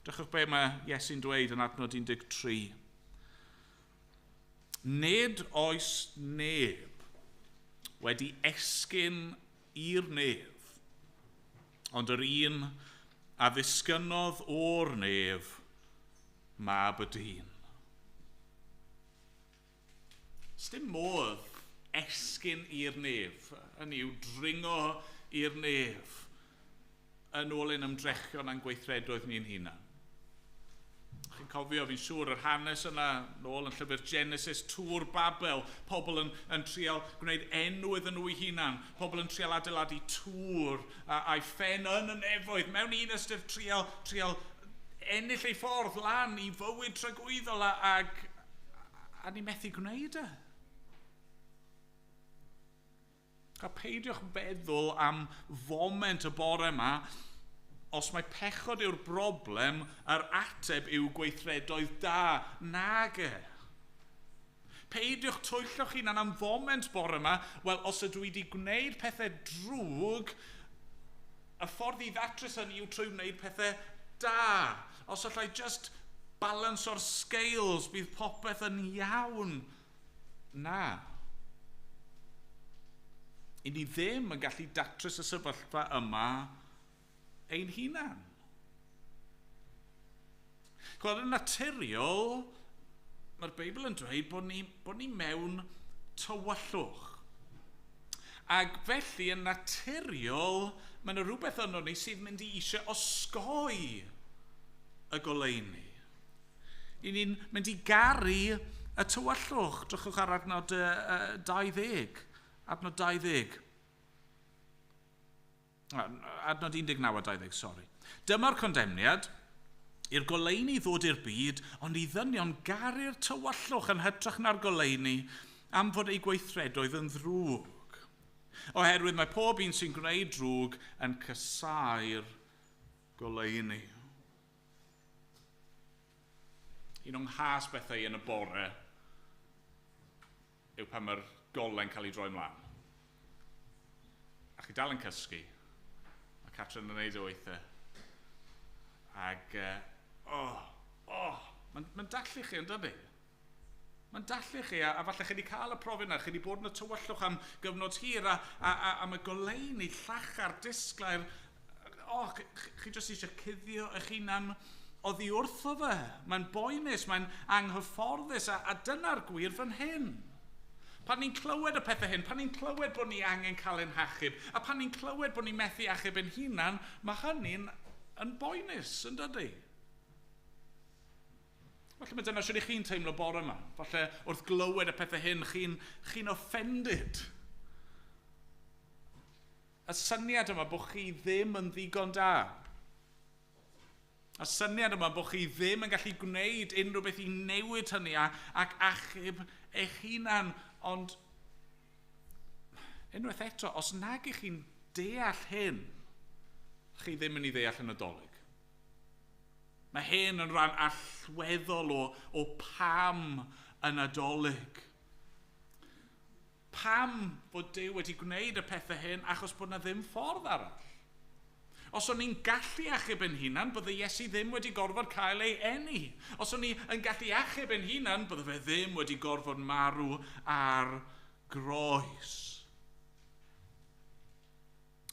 Speaker 2: Drychwch be mae Iesu'n dweud yn adnod 13. Nid oes neb wedi esgyn i'r nef, ond yr un a ddisgynnodd o'r nef, Mab y Dyn. Sdim modd esgyn i'r nef, hynny yw dringo i'r nef, yn ôl ein ymdrechion a'n gweithredoedd ni'n hunan. Chi'n cofio, fi'n siŵr, yr hanes yna, nôl yn llyfr Genesis, Tŵr Babel, pobl yn trial gwneud enw iddyn nhw eu hunan, pobl yn trial adeiladu tŵr a'i phen yn y nefoedd, mewn un ystyr trial ennill ei ffordd lan i fywyd tragwyddol a ni methu gwneud e. A peidiwch feddwl am foment y bore yma, os mae pechod yw'r broblem, yr ateb yw gweithredoedd da. Nage. Peidiwch twyllo'ch hunan am foment bore yma, wel, os ydw i wedi gwneud pethau drwg, y ffordd i ddatrys hynny yw trwy wneud pethau da. Os allai just Balance o'r scales, bydd popeth yn iawn. Na. I ni ddim yn gallu datrys y sefyllfa yma ein hunan. Chwarae yn naturiol, mae'r Beibl yn dweud bod ni mewn tywyllwch. Ac felly yn naturiol, mae yna rhywbeth yno ni sydd mynd i eisiau osgoi y goleuni. I ni'n mynd i garu y tywyllwch. Drychwch ar adnod 20. Adnod 20. Adnod 19 a 20, sori. "Dyma'r condemniad, i'r goleuni ddod i'r byd, ond i ddynion garu'r tywyllwch yn hytrach na'r goleuni am fod eu gweithredoedd yn ddrwg. Oherwydd mae pob un sy'n gwneud drwg yn casáu'r goleuni." Un o'n nghas bethau yn y bore yw pan mae'r gole'n cael ei droi mlaen. A chi dal yn cysgu. Mae Catrin yn gwneud o weithiau. Ac, oh, mae'n dallu chi, yn dydy? Mae'n dallu chi, a falle chi wedi cael y profiad yna, chi wedi bod yn y tywyllwch am gyfnod hir, a mae goleuni llachar, disglair, oh, chi jyst eisiau cuddio eich hunan oddi wrtho fe. Mae'n boenus, mae'n anghyfforddus, a dyna'r gwir fan hyn. Pan ni'n clywed y pethau hyn, pan ni'n clywed bod ni angen cael ein hachub, a pan ni'n clywed bod ni'n methu achub ein hunan, mae hynny'n yn boenus, yn dydy? Falle mae dyna sydd i chi'n teimlo bore yma. Falle wrth glywed y pethau hyn, chi offended. Y syniad yma bod chi ddim yn ddigon da. Y syniad yma bod chi ddim yn gallu gwneud unrhyw beth i newid hynny ac achub eich hunan. Ond unwaith eto, os nag ych chi'n deall hyn, chi ddim yn ei ddeall yn Nadolig. Mae hyn yn rhan allweddol o pam y Nadolig. Pam fod Duw wedi gwneud y pethau hyn? Achos bod yna ddim ffordd arall. Os o'n ni'n gallu achub ein hunan, bydde Iesu ddim wedi gorfod cael ei eni. Os o'n ni yn gallu achub ein hunan, bydde fe ddim wedi gorfod marw ar groes.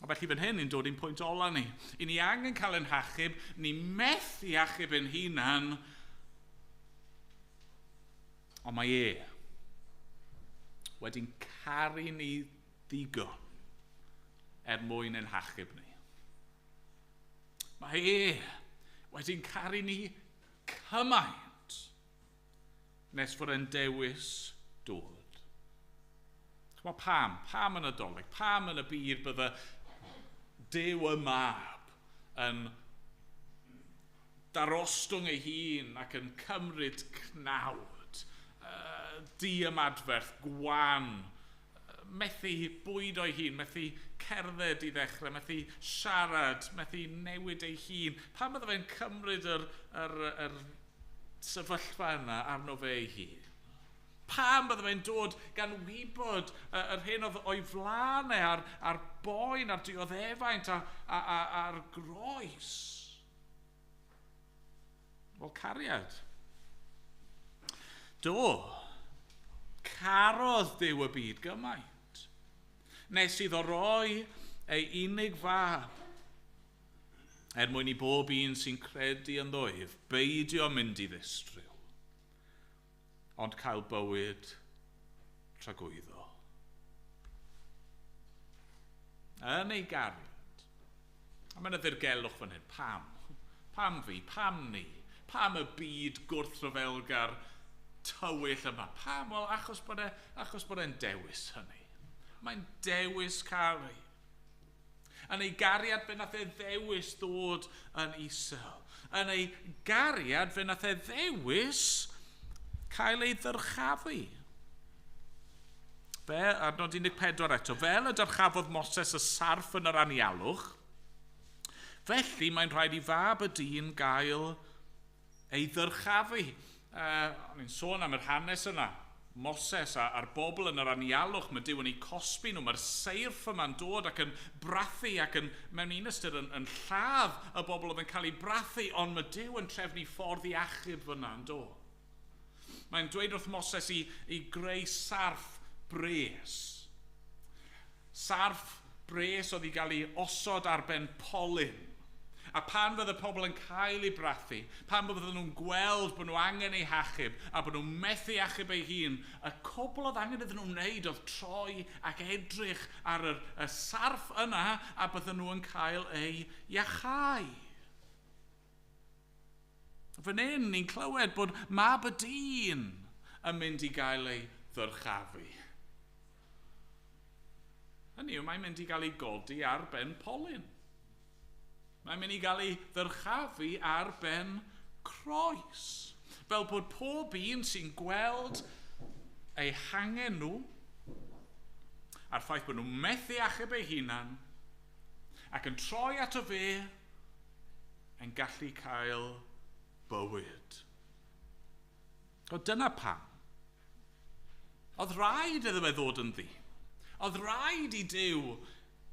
Speaker 2: A felly fan hyn, ni'n dod i'n pwynt ola ni. I ni angen cael ein hachub, ni methu achub ein hunan, ond mae e wedi'n caru ni ddigon er mwyn ein hachub ni. Mae e wedi'n caru ni cymaint nes fod e'n dewis dod. Chymod pam? Pam yn Nadolig? Pam yn y byd bydde Duw y Mab yn darostwng ei hun ac yn cymryd cnawd, diymadferth, gwan, methu bwyd o'i hun, methu cerdded i ddechrau, methu siarad, methu newid ei hun? Pam bydde fe'n cymryd yr sefyllfa yna arno fe ei hun? Pam bydde fe'n dod gan wybod yr hyn oedd o'i flaen e a'r boen a'r dioddefaint a'r groes? Wel, cariad. Do, carodd Duw y byd gymaint nes iddo roi ei unig fab, er mwyn i bob un sy'n credu ynddo ef beidio mynd i ddistryw, ond cael bywyd tragwyddol. Yn ei gariad. A mae'n ddirgelwch fan hyn. Pam? Pam fi? Pam ni? Pam y byd gwrthryfelgar tywyll yma? Pam? Wel, achos bod e'n dewis hynny. Mae'n dewis caru. Yn ei gariad fe nath e ddewis ddod yn isel. Yn ei gariad fe nath e ddewis cael ei ddyrchafu. Fe, adnod 14 eto, "Fel y dyrchafodd Moses y sarff yn yr anialwch, felly mae'n rhaid i Fab y Dyn gael ei ddyrchafu." O'n i'n sôn am yr hanes yna. Moses a'r bobl yn yr anialwch, mae Duw yn eu cosbi nhw, mae'r seirff yma'n dod ac yn brathu ac yn, mewn un ystyr, yn lladd y bobl oedd yn cael eu brathu, ond mae Duw yn trefnu ffordd i achub fyna yn do. Mae'n dweud wrth Moses i greu sarff bres. Sarff bres oedd i gael ei osod ar ben polyn. A pan fydd y pobl yn cael eu brathu, pan fydden nhw'n gweld bod nhw angen eu hachub a bod nhw'n methu achub eu hun, y cwbl oedd angen iddyn nhw wneud oedd troi ac edrych ar y sarff yna a bydden nhw yn cael eu iachau. Fan hyn, ni'n clywed bod Mab y Dyn yn mynd i gael ei ddyrchafu. Hynny yw, mae'n mynd i gael ei godi ar ben polyn. Mae'n mynd i gael ei ddyrchafu ar ben croes. Fel bod pob un sy'n gweld eu hangen nhw, a'r ffaith bod nhw'n methu achub eu hunan, ac yn troi ato fe, yn gallu cael bywyd. O, dyna pam. Oedd rhaid iddo fe ddod yn ddi. Oedd rhaid i Duw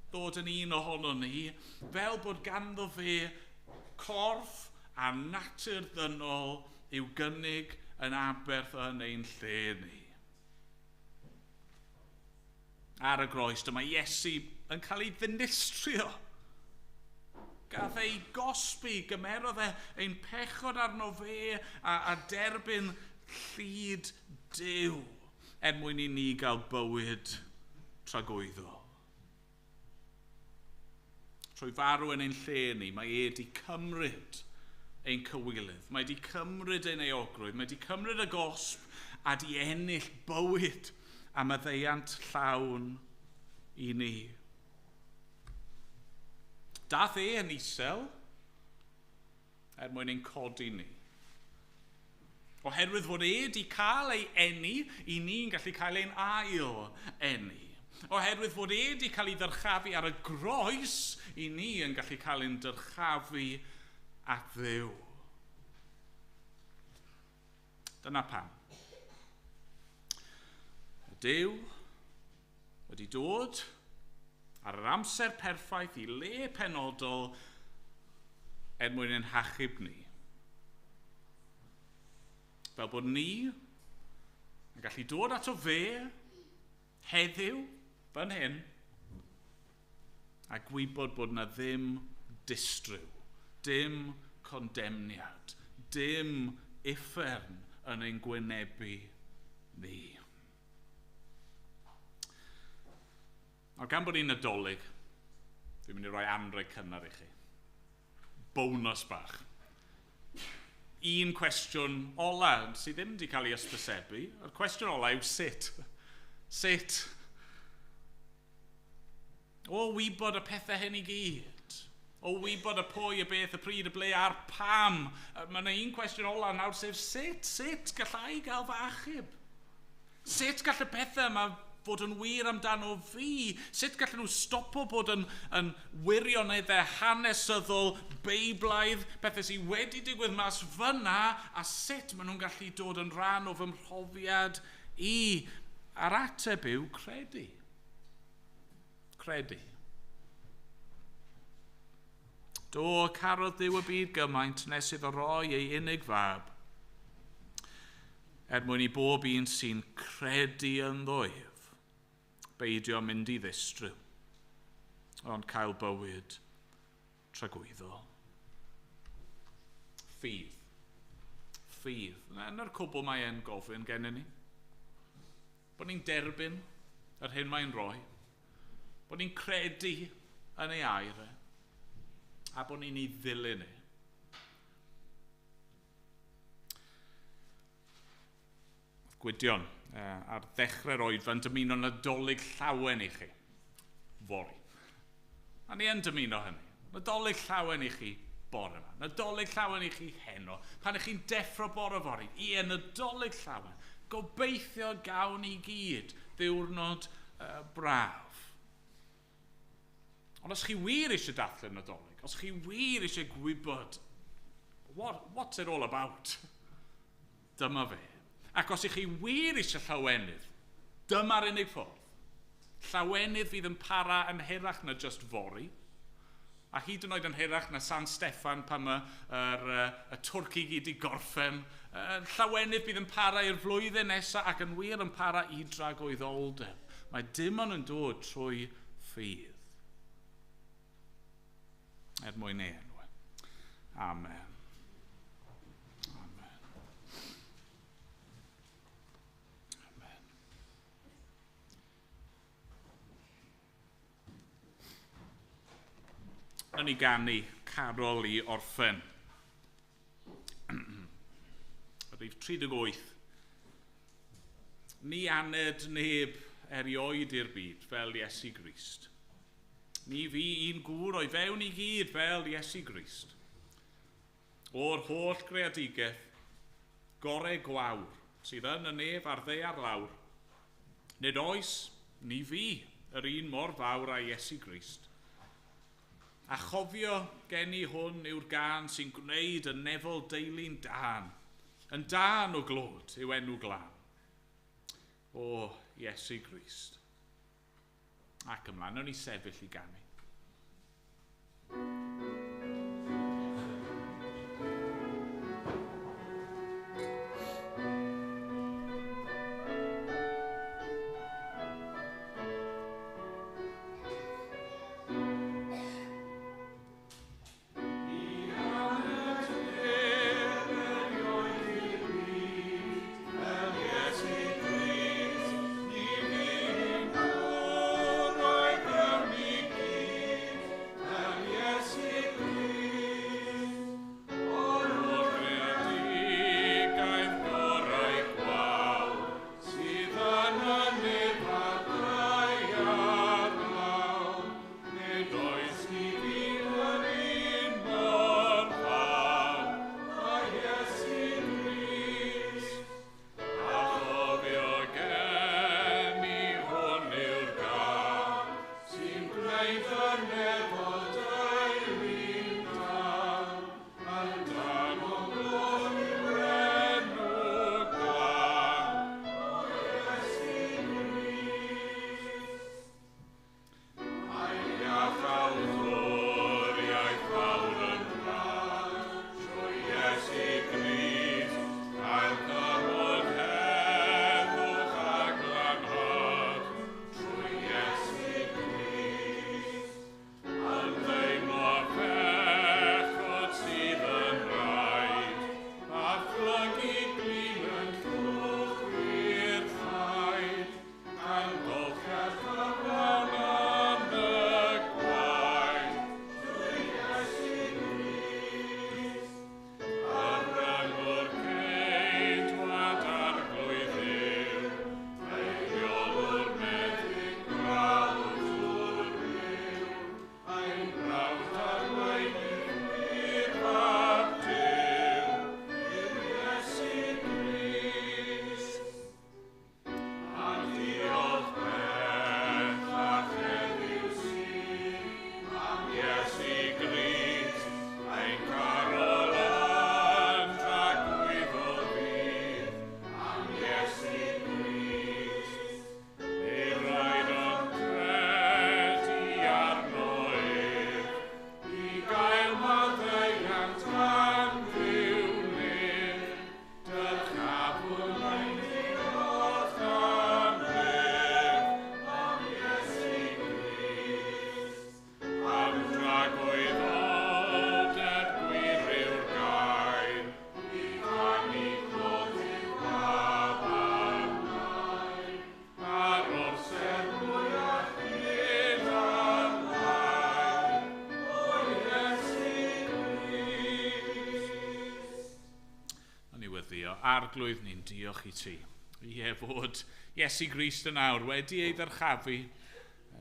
Speaker 2: ddod yn un ohono ni, fel bod ganddo fe corff a natur ddynol i'w gynnig yn aberth yn ein lle ni. Ar y groes, dyma Iesu yn cael ei ddinistrio. Gath ei gosbi, gymerodd e ein pechod arno fe a derbyn llid Duw er mwyn i ni gael bywyd tragwyddol. Trwy farw yn ein lle ni, mae e wedi cymryd ein cywilydd, mae wedi cymryd ein euogrwydd, mae wedi cymryd y gosb a di ennill bywyd a maddeuant llawn i ni. Dath e yn isel er mwyn ein codi ni. Oherwydd fod e wedi cael ei eni, i ni'n gallu cael ein ail eni. Oherwydd fod e wedi cael ei ddyrchafu ar y groes, i ni yn gallu cael ein dyrchafu at Dduw. Dyna pam. Duw wedi dod ar yr amser perffaith i le penodol er mwyn ein hachub ni. Fel bod ni yn gallu dod ato fe heddiw, fan hyn, a gwybod bod na ddim distryw, dim condemniad, dim uffern yn ein gwynebu ni. Nawr, gan bod ni'n Nadolig, dwi'n mynd i roi anrheg cynnar i chi. Bonus bach. Un cwestiwn ola sydd ddim wedi cael ei ysbysebu. Yr cwestiwn ola yw sut. Sut? O wybod y pethau hyn i gyd. O wybod y pwy, y beth, y pryd, y ble a'r pam. Mae yna un cwestiwn ola nawr sef sut? Sut gallai gael fy achub? Sut gall y pethau yma fod yn wir amdano fi? Sut gallen nhw stopo bod yn wirioneddau hanesyddol, beiblaidd, pethau sydd wedi digwydd mas fyna, a sut maen nhw'n gallu dod yn rhan o fy mhrofiad i? A'r ateb yw credu. Credu. Do, carodd Duw y byd gymaint nes iddo roi ei unig fab, er mwyn i bob un sy'n credu ynddo ef, beidio mynd i ddistryw, ond cael bywyd tragwyddol. Ffydd. Ffydd. Yna'r cwbl mae e'n gofyn gennyn ni. Bod ni'n derbyn yr hyn mae'n rhoi. Bod ni'n credu yn ei air e. A bod ni'n ei ddilyn e. Gwydion, ar ddechrau'r oedfa yn dymuno Nadolig llawen i chi. Fory. A ni yn dymuno hynny. Nadolig llawen i chi bore yma. Nadolig llawen i chi heno. Pan ych chi'n deffro bore fory. Ie, Nadolig llawen. Gobeithio gawn ni gyd ddiwrnod braf. Ond os chi wir eisiau dathlu'r Nadolig, os chi wir eisiau gwybod what's it all about, dyma fe. Ac os ych chi wir eisiau llawenydd, dyma'r unig ffordd. Llawenydd fydd yn para yn hirach na just fory, a hyd yn oed yn hirach na San Steffan pan mae y twrci gyd i gorffen. Llawenydd bydd yn para i'r flwyddyn nesaf ac yn wir yn para i dragwyddoldeb. Mae dim ond yn dod trwy ffydd. Er mwyn ei enw. Amen. Amen. Amen. Yn ni ganu carol i orffen. Rhif 38. Ni aned neb erioed i'r byd fel Iesu Grist. Ni fu un gŵr o'i fewn i gyd fel Iesu Grist. O'r holl greadigaeth, gore gwawr sydd yn y nef a'r ddaear lawr, nid oes ni fu yr un mor fawr â Iesu Grist. A chofio gen i hwn yw'r gân sy'n gwneud y nefol deulu'n dân, yn dân o glod yw enw glân. O Iesu Grist. Ac ymlaen, nawn ni sefyll i ganu. Arglwydd, ni'n diolch i ti. Ie, fod Iesu Grist yn awr wedi ei ddyrchafu,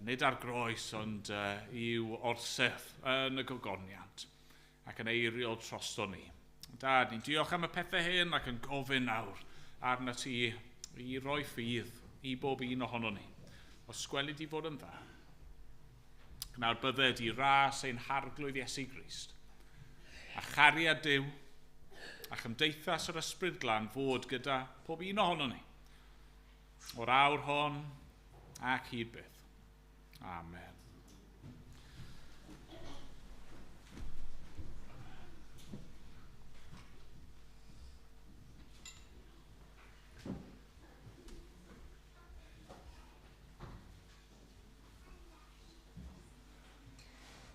Speaker 2: nid ar groes, ond i'w orsedd yn y gogoniant ac yn eiriol drosto ni. Dad, ni'n diolch am y pethau hyn ac yn gofyn nawr arna ti i roi ffydd i bob un ohono ni. Os gweli di fod yn dda. Nawr bydded i ras ein harglwydd Iesu Grist a chariad Duw a chymdeithas yr Ysbryd Glân fod gyda pob un ohonon ni. O'r awr hon ac hyd byth. Amen.